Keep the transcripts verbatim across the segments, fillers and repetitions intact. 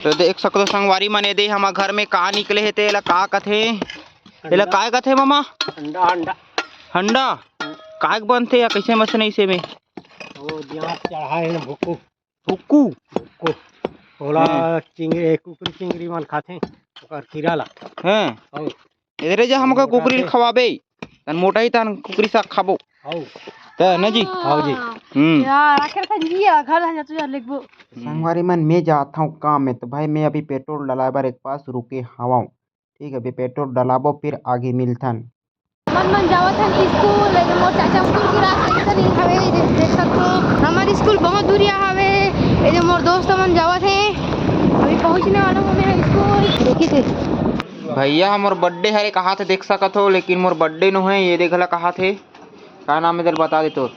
तो देख सकथो संगवारी मन, एदे हमर घर में का निकले हे, ते एला का कथे? एला काय कथे मामा? अंडा, अंडा। हंडा? काय के बनथे या कैसे मसने इसे में? वो दिया चढ़ाए हैं भुक्कू। भुक्कू? भुक्कू। ओला हम्म। चिंगरी, कुकरी चिंगरी मन खाथे, ओकर कीरा ला। हैं। अउ एदरे जा हमका मोटा कुकरी के। खवाबे, तन मोटा ही तन कुकरी साग खाबो। हौ। त ना जी? हौ जी। हम्म। यार, आखिर तन जी यार, घर जा तू यार लिखबो। संगवारी मन, मैं जात हूँ काम में, तो भाई मैं अभी पेट्रोल डलाए बर एक पास रुके हवं। ठीक है, अभी पेट्रोल डलाबो, फिर आगे मिलथन। मन मन जावत हन स्कूल, ये मोर चाचा स्कूल की रास्ता ऐसा नहीं हवे, ये देख सकते हो। हमारे स्कूल बहुत दूरिया हवे, ये जो मोर दोस्त मन जावत हैं, अभी पहुँचने वाला हूँ मैं स्कूल। देखिए थे। भैया, हमर बर्थडे हरे, कहाँ थे देख सकत हो, लेकिन मोर बर्थडे नो है, ये देख ला कहाँ थे, का नाम है, इधर बता दे तो।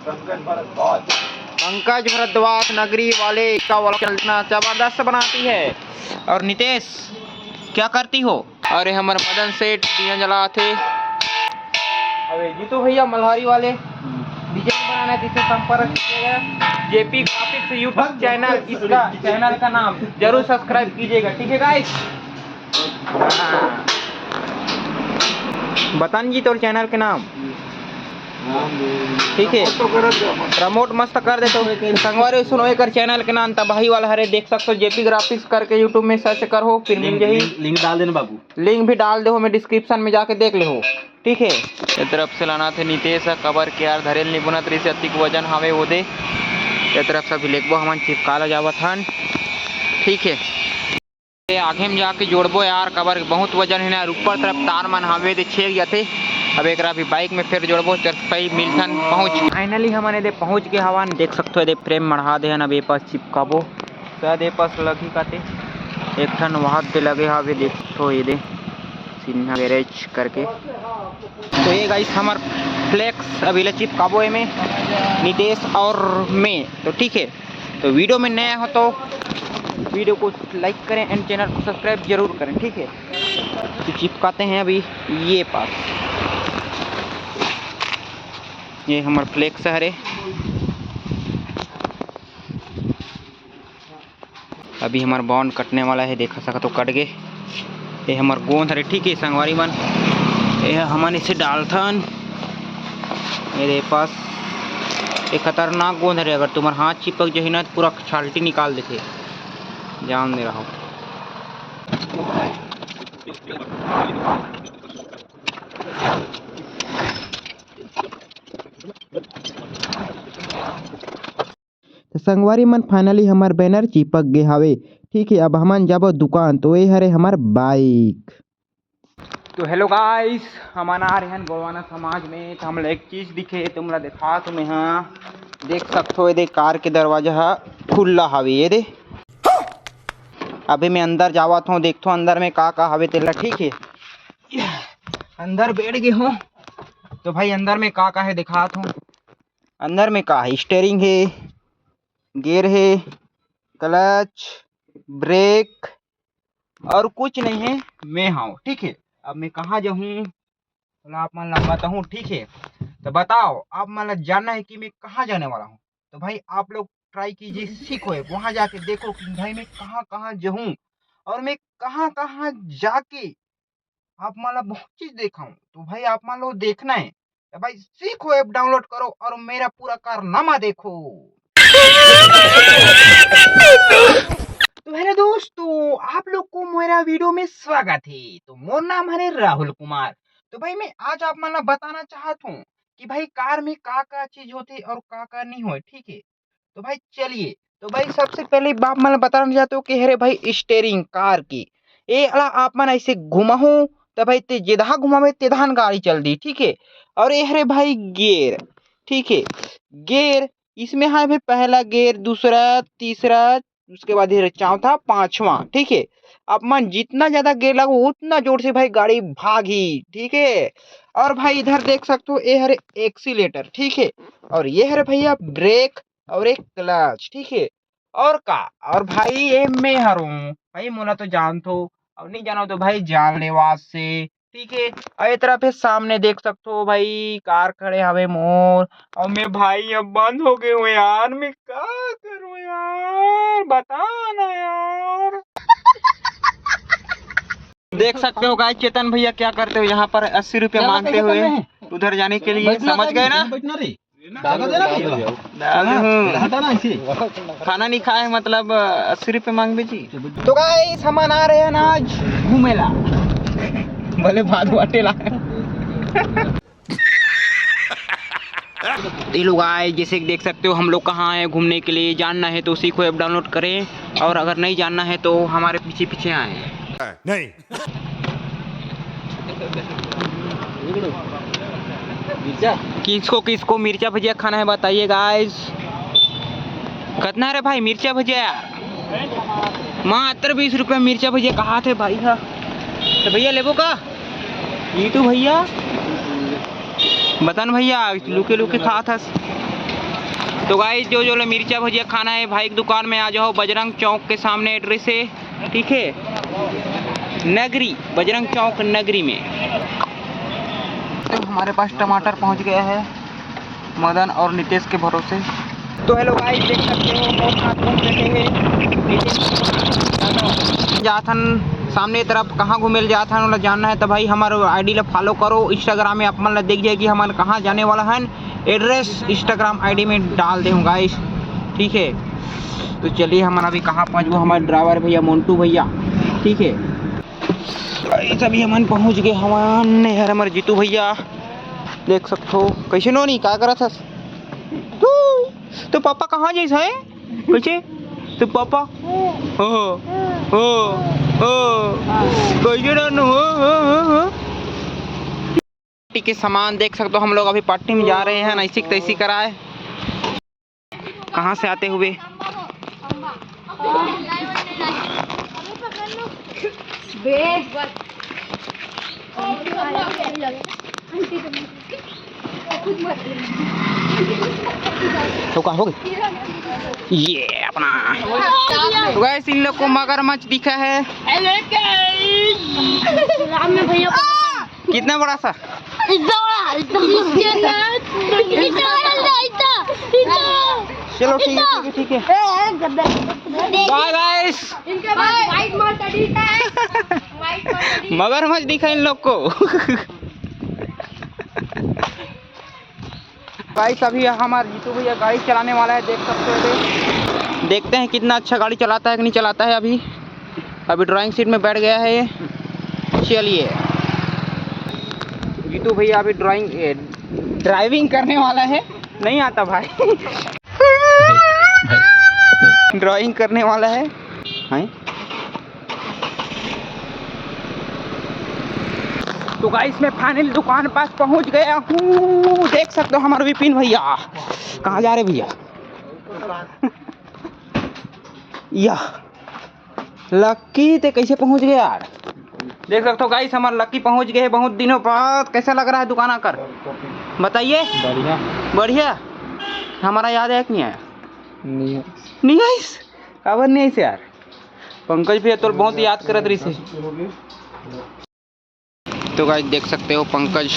पंकज भारद्वाज, नगरी वाले का वाला चलना जबरदस्त बनाती है। और नितेश, क्या करती हो? अरे, हमर मदन सेठ दिया जलाथे। अरे, जीतू भैया मल्हारी वाले, डिजाइन बनाना है, जिससे संपर्क कीजिएगा। जेपी ग्राफिक्स YouTube चैनल, इसका चैनल का नाम जरूर सब्सक्राइब कीजिएगा, ठीक है गाइस? हाँ। बता न जी तोर चैनल के नाम। ठीक है, प्रमोट मस्त कर दे तो। संगवारी सुनो, एकर चैनल के नाम तबाही वाला हरे, देख सकते हो, जेपी ग्राफिक्स करके YouTube में सर्च करो, फिर मिल जाही। लिंक, लिंक डाल देना बाबू। लिंक भी डाल दे हो, मैं डिस्क्रिप्शन में जाके देख ले हो, ठीक है। ये तरफ से लाना थे नितेश ह, कबर के यार धरेल नहीं बनत रही से अतिक वजन हवे वो दे। ये तरफ से अभी लेकबो हमन चिपका ला जावत हन, ठीक है। ये आगे में जाके जोड़बो यार, कबर बहुत वजन है ना, और ऊपर तरफ तार मन हवे दे छेक जाथे। अब एकरा भी बाइक में फिर जोड़बो, चल भाई मिलथन पहुँच। फाइनली हमन एदे पहुँच गए हवन, देख सकते हो एदे फ्रेम मढ़ा दे हन, अब ये पास चिपकाबो। शायद ये पास लगी काते, एक ठन वहाद दे लगे हवे, देख तो ये दे सिन्हा गैरेज करके। तो ये गाइस हमर फ्लेक्स अभी ले चिपकाबो एमे नितेश और मैं, तो ठीक है। तो वीडियो में नया हो तो वीडियो को लाइक करें and चैनल को सब्सक्राइब जरूर करें, ठीक है। तो चिपकाते हैं अभी ये पास, ये हमर फ्लेक्स हरे। अभी हमर बॉन्ड कटने वाला है, देखा सकत हो कट गे। ये हमर गोंद हरे, ठीक है संगवारी मन, ये हमन इसे डालथन। ये दे पास, ये खतरनाक गोंद हरे, अगर तुम्हार हाथ चिपक जाही ना तो पूरा छाल्टी निकाल देथे, जान दे रहा हूँ। तो संगवारी मन, finally हमर बैनर चिपक गे हावे। ठीक है, अब हमन जाबो दुकान। तो ये हरे हमर बाइक। तो हेलो गाइस, हमन आ रहे हैं गोलवाना समाज में। तो हमला एक चीज दिखे, तुमला देखा तो मैं हाँ देख सकथो, ये दे कार के दरवाजा हा खुल्ला हावे। ये दे, अभी मैं अंदर जावत हूँ, देखथो अंदर में का का हावे तेला। ठीक है, अंदर बैठ गए हूँ। तो भाई अंदर में का का है दिखात हूँ। अंदर में का है, स्टेयरिंग है, गियर है, क्लच, ब्रेक और कुछ नहीं है। मैं हाँ, ठीक है। अब मैं कहाँ जाऊँ, बोला आप मन ला बताऊँ, ठीक है। तो बताओ, आप मन ला जानना है कि मैं कहाँ जाने वाला हूँ। तो भाई आप लोग ट्राई कीजिए, सीखो है, वहाँ जाके देखो कि भाई मैं कहाँ कहाँ जाऊँ और मैं कहाँ कहाँ जाके आप मन ला बहुत चीज देखाऊँ। तो भाई आप मन ला देखना है तो भाई सीखो ऐप डाउनलोड करो और मेरा पूरा कारनामा देखो। तो हेलो दोस्तों, आप लोग को मेरा वीडियो में स्वागत है। तो मोर नाम है राहुल कुमार। तो भाई मैं आज आप मन ला बताना चाहत हूँ कि भाई कार में का का चीज होते और का का नहीं होए, ठीक है। तो भाई चलिए, तो भाई सबसे पहले आप मन ला बताना चाहत हूँ कि हरे भाई स्टेयरिंग कार की, ये ला आप मन ऐसे घुमाहू तो भाई ते जेदहा घुमावे तेदहान गाड़ी चलदी, ठीक है। और ये हरे भाई गियर, ठीक है, गियर इसमें है भाई पहला गियर, दूसरा, तीसरा, उसके बाद ये चौथा, पांचवा, ठीक है। आप मन जितना ज्यादा गियर लगाओ उतना जोर से भाई गाड़ी भागी, ठीक है। और भाई इधर देख सकते हो ये हरे एक्सीलेटर, ठीक है, और ये हरे भैया ब्रेक और एक क्लच, ठीक है। और का, और भाई ये मैं हरऊँ भाई, मोला तो जानथो, और नहीं जानो तो भाई जान लेवा से। ठीक है। और ये तरफ है सामने देख सकते हो भाई, कार खड़े हवे मोर, और मैं भाई अब बंद हो गए हूँ यार, मैं क्या करूँ यार, बता ना यार। देख सकते हो गाइस, चेतन भैया क्या करते हो यहाँ पर, अस्सी रुपया मांगते हुए उधर जाने के लिए, समझ गए ना? खाना नहीं खाए, मतलब अस्सी रुपये मांगबे जी। तो गाइस, हमन आ रहे हैं ना आज घूमे ला। भले भात बाटे ला। ये लोग आए, जैसे कि देख सकते हो, हम लोग कहाँ आए हैं घूमने के लिए। जानना है तो सीखो ऐप डाउनलोड करें, और अगर नहीं जानना है तो हमारे पीछे पीछे आए। नहीं। किसको किसको मिर्चा भजिया खाना है, बताइए गाइस। कितना रे भाई मिर्चा भजिया यार? मात्र बीस रुपया मिर्चा भजिया कहा थे भाई हा। तो भैया लेबो का? जीतू भैया, बता ना भैया, लुके लुके खात हस। तो गाइस, जो जो ला मिर्चा भजिया खाना है भाई की दुकान में आ जाओ, बजरंग चौक के सामने एड्रेस है, ठीक है, नगरी, बजरंग चौक नगरी में। तो हमारे पास टमाटर पहुंच गया है मदन और नितेश के भरोसे। तो हेलो गाइस, देख सकते हो मोर साथ घूम रहे हैं नितेश। जाथन सामने तरफ, कहाँ घूमे ल जाथन ओला जानना है तो भाई हमारे आईडी ला फॉलो करो, इंस्टाग्राम में आप मन ला दिख जाएगी हमन कहाँ जाने वाला हन। एड्रेस इंस्टाग्राम आईडी में डाल दे हूँ गाइस, ठीक है। तो चलिए हमन अभी कहाँ पहुँचबो, हमारे ड्राइवर भैया मोन्टू भैया, ठीक है। गाइस अभी हमन पहुँच गए हवन, ये हर हमारे जीतू भैया, देख सकते हो। कैसे नोनी, का करत हस? तू, तो पापा कहाँ जाइस है? कैसे? तो पापा, हो, हो, हो, कैसे नोनू, हो, हो, हो, हो। पार्टी के सामान देख सकते हो, हम लोग अभी पार्टी में जा रहे हैं, ऐसी की तैसी कराए। कहाँ से आते हुए? तो का हो गई? ये अपना। तो गाइस, इन लोग को मगरमच्छ दिखा है। हेलो गाइस। राम में भैया को कितना बड़ा सा? इतना बड़ा, इतना बड़ा। इतना बड़ा, इतना, इतना। चलो ठीक है, ठीक है, ठीक है। बाय गाइस। इनके पास व्हाइट मॉन्स्टर दिखा है। व्हाइट मॉन्स्टर दिखा है। मगरमच्छ दिखा इन लोग को। गाइस अभी हमारा जीतू भैया गाड़ी चलाने वाला है, देख सकते हो। देखते हैं कितना अच्छा गाड़ी चलाता है कि नहीं चलाता है। अभी, अभी ड्राइविंग सीट में बैठ गया है ये। चलिए, जीतू भैया अभी ड्राइंग, ए, ड्राइविंग करने वाला है। नहीं आता भाई। ड्राइंग करने वाला है। हैं? तो गाइस, मैं फाइनल दुकान पास पहुंच गया हूँ। देख सकते हो हमारा विपिन भैया। कहाँ जा रहे भैया? या लक्की, ते कैसे पहुंच गए यार? देख सकते हो गाइस, हमारा लक्की पहुंच गए हैं बहुत दिनों बाद। कैसा लग रहा है दुकान आकर, बताइए। बढ़िया। बढ़िया। हमारा याद है कि नहीं आया? नहीं है। नहीं आइस? काबर नहीं आइस यार? पंकज भैया तोर बहुत याद करत रहिस हे। तो गाइस, देख सकते हो पंकज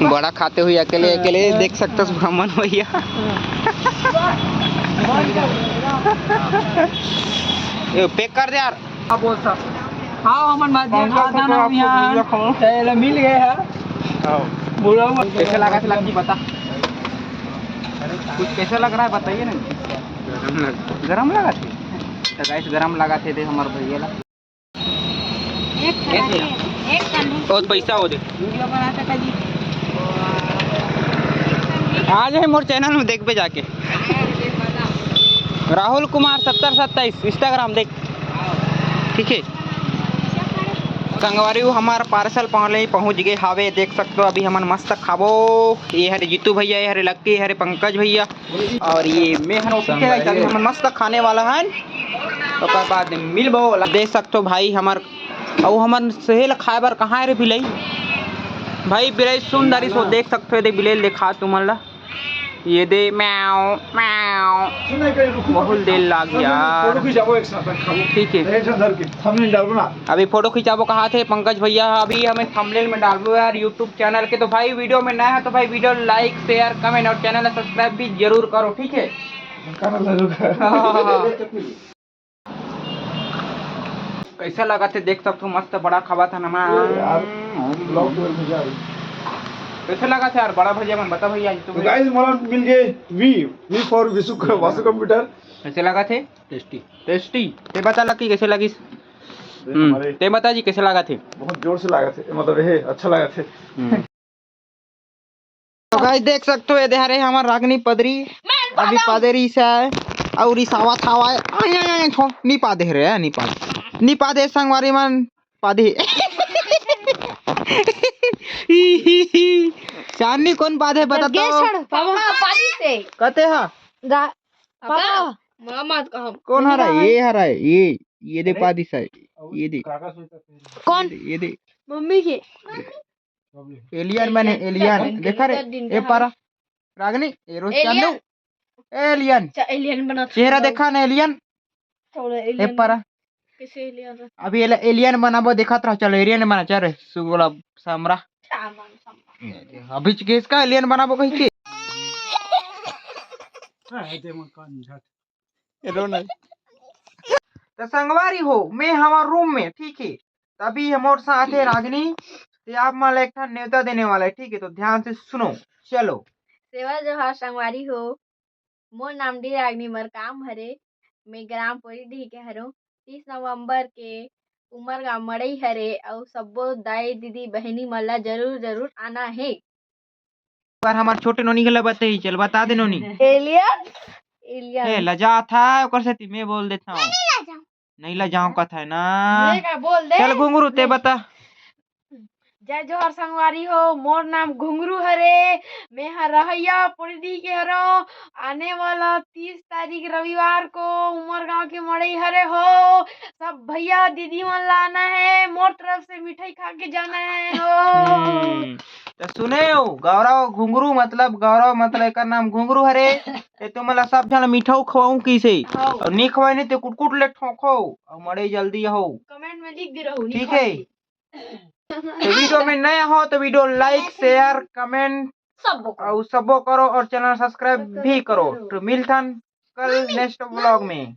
बड़ा खाते हुए अकेले अकेले, देख सकते हो ब्राह्मण भैया। ये पैक कर दे यार। हाँ, बोल सर। हाँ, हमन मस्जिद में खाना ना हुई यार। चलो, मिल गए हैं। बोलो। कैसे लगा था लक्की, बता। कुछ कैसा लग रहा है, बताइए ना। गरम लगा थे। तो गाइस, गरम लगा थे, दे हमारे भैया ला। एक एक मिनट। एक कंधे। बहुत पैसा हो दे। वीडियो बना सका जी। आ जाए मोर चैनल में, देखबे जाके। राहुल कुमार सत्तर सत्ताईस, इंस्टाग्राम देख। ठीक है। संगवारी हो, हमार पार्सल पहले ही पहुंच गए हावे, देख सकते हो। अभी हमन मस्त खाबो। ये हरे जीतू भैया, ये हरे लक्की, ये हरे पंकज भैया, और ये मैं हन ओपी के, अभी हमन मस्त खाने वाला हन। ओकर बाद मिलबो। देख सकते हो भाई, हमार अउ हमन सेहे ल खाए बर कहाँ रे बिलई? भाई बिलई सुन डारिस हो, देख सकते हो, दे बिलई ल देखा तुमन ला। ये दे, म्याऊ, म्याऊ। बहुत देर लाग यार। ठीक है। अभी फोटो खिंचाबो कहा थे पंकज भैया, अभी हमें थंबनेल में डालबो यार यूट्यूब चैनल के। तो भाई, वीडियो में नया है तो भाई, वीडियो लाइक, शेयर, कमेंट और चैनल सब्सक्राइब भी जरूर करो, ठीक है? कैसा लगा थे? देख सकते हो, मस्त बड़ा खावा था नमा। कैसा लगा थे यार बड़ा भैया मन? बता भैया, तो गाइस, मोला मिल गए V, V for Vishu, Vasu computer. कैसे लगा थे? टेस्टी। टेस्टी। ते बता लकी कैसे लगिस? हम्म, ते बता जी कैसे लगा थे? बहुत जोर से लगा थे, मतलब ये अच्छा लगा थे। हम्म। तो गाइस, देख सकते हो, ये दे हरे हमर रागनी पदरी। अभी पदरी से है और रिसावा थावा है। आय, आय, आय, थो, नी पादे रे, नी पादे। नी पादे संगवारी मन, पादे। चांदनी कौन पादे बता तो? पापा, पापा से। कते हा? पापा। मामा कहा। कौन हरा? ये हरा, ये, ये दे पादी साइड। ये दे। कौन? ये दे। मम्मी के। एलियन बने, एलियन। देखा रे, ए पारा। रागनी, ए रोज चांदू। एलियन। अच्छा, एलियन बना। चेहरा देखा ना, एलियन। ए पारा। कैसे एलियन? अभी एलियन बनाबो, देखत रह। चलो, एलियन बना, चल रे, सुगोला सामरा। अभी किसका एलियन बनाबो कही के? रो नहीं। तो संगवारी हो, मैं हमार रूम में, ठीक है। तभी हमर साथ है रागनी। ते आप मन ला एक ठन नेवता देने वाला है, ठीक है, तो ध्यान से सुनो। चलो। सेवा जोहार संगवारी हो, मोर नाम डी रागनी मरकाम हरे। मैं ग्राम पोरीडीह के हरों। तीस नवंबर के उमरगांव मड़ई हरे, अउ सब्बो दाई दीदी बहिनी मन ला जरूर जरूर आना हे। पर हमार छोटे नोनी के ला बताई, चल बता दे नोनी। एलियन। एलियन। ए, लजात है, ओकर सेती मैं बोल देता हूँ। नहीं लजाऊं कथा है ना। चल घुंगरू, ते बता। जय जोहार संगवारी हो, मोर नाम घुंगरू हरे। मैं ह रहैया पोरीडीह के हरों। आने वाला तीस तारीख रविवार को उमरगांव के मड़ई हरे हो। सब भैया दीदी मन ला आना है, मोर तरफ से मिठाई खा के जाना है हो। हम्म, तो सुने हो, गौरव घुंगरू मतलब, गौरव मतलब एकर नाम घुंगरू हरे। ते तुमन ला सब झन मिठाऊ खवाऊं किसे। हाँ। और नी खवाए नहीं ते कुटकुट ले ठोको। और मड़ई जल्दी हो। कमेंट में लिख दे रहो, ठीक है। तो वीडियो में नया हो तो वीडियो लाइक, शेयर, कमेंट सबो करो। और सबो करो और चैनल सब्सक्राइब भी करो। तो मिलथन कल नेक्स्ट व्लॉग में।